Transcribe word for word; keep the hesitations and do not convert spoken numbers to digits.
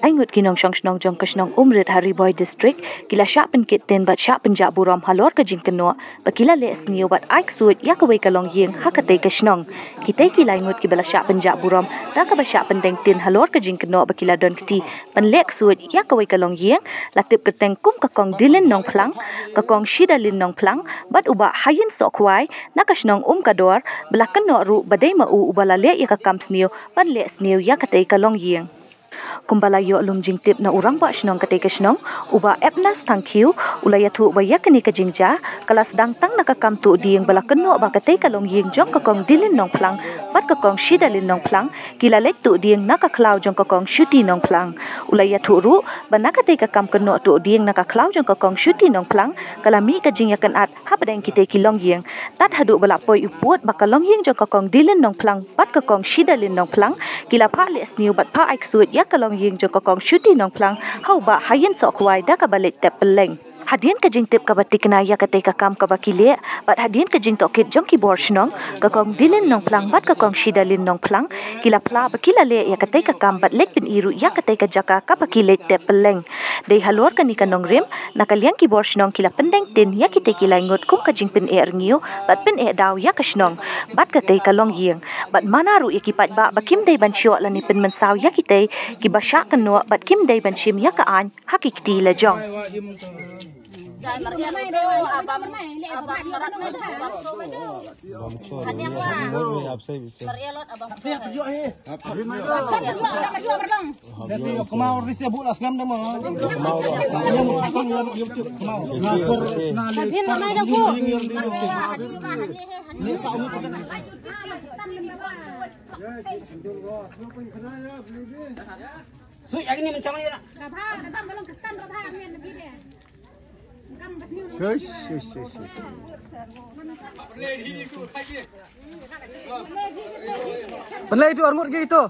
Ai ngut ki nongshong shnong jong ka shnong Umrit ha Ri Bhoi District ki la shah pynkit tin bad shah pynjah burom halor ka jingkynnoh ba ki la leh sniew bad ai ksuid ïa kawei ka longïing ha katei ka shnong. Kitei ki lai ngut kiba la shah pynjah burom da kaba shah pyndeng tin halor ka jingkynnoh ba ki la don kti ban leh ksuid ïa kawei ka longïing la tip kyrteng kum ka Kong Dilin Nongphlang, ka Kong Shidalin Nongphlang bad u Bah Hayin Sohkhwai na ka shnong Umkador, ba la kynnoh ruh ba dei ma u uba la leh ïa ka kam sniew ban leh sniew ïa katei ka longïing. Kumba la ïoh lum jingtip na u rangbah shnong katei ka shnong, u Bah Epnas Thangkhiew, u la ïathuh ba ïa kane ka jingjia ka la sdang tang na ka kam tuh dieng ba la kynnoh ba katei ka longïing jong ka Kong Dilin Nongphlang bad ka Kong Shidalin Nongphlang ki la leit tuh dieng na ka khlaw jong ka Kong Shuti Nongphlang. U la ïathuh ruh ba na katei ka kam kynnoh tuh dieng na ka khlaw jong ka Kong Shuti Nongphlang ka la mih ka jingïakynad hapdeng kitei ki longïing. Tad haduh ba la poi u pud ba ka longïing jong ka Kong Dilin Nongphlang bad ka Kong Shidalin Nongphlang ki la phah leh sniew bad phah ai ksuid ïa ka longïing jong ka Kong Shuti Nongphlang ha u Bah Hayin Sohkhwai da kaba leit tep pylleng. Hadien ka jingtip kaba tikna ïa katei ka kam kaba ki leh bad hadien ka jingtohkit jong ki bor shnong, ka Kong Dilin Nongphlang bad ka Kong Shidalin Nongphlang ki la phla ba ki la leh ïa katei ka kam bad leit pyni ruh ïa katei ka jaka kaba ki leit tep pylleng. Dei halor kane ka nongrim, na ka liang ki bor shnong ki la pyndeng tin ïa kitei ki lai ngut kum ka jingpyneh rngiew bad pyneh daw ïa ka shnong bad katei ka longïing. Bad mana ruh ïa ki paidbah ba kim dei ban shoh lane pynmynsaw ïa kitei kiba shah kynnoh bad kim dei ban shim ïa ka aiñ ha ki kti la jong. Shush, shush, shush, shush. Pynlei tu arngut gi tu.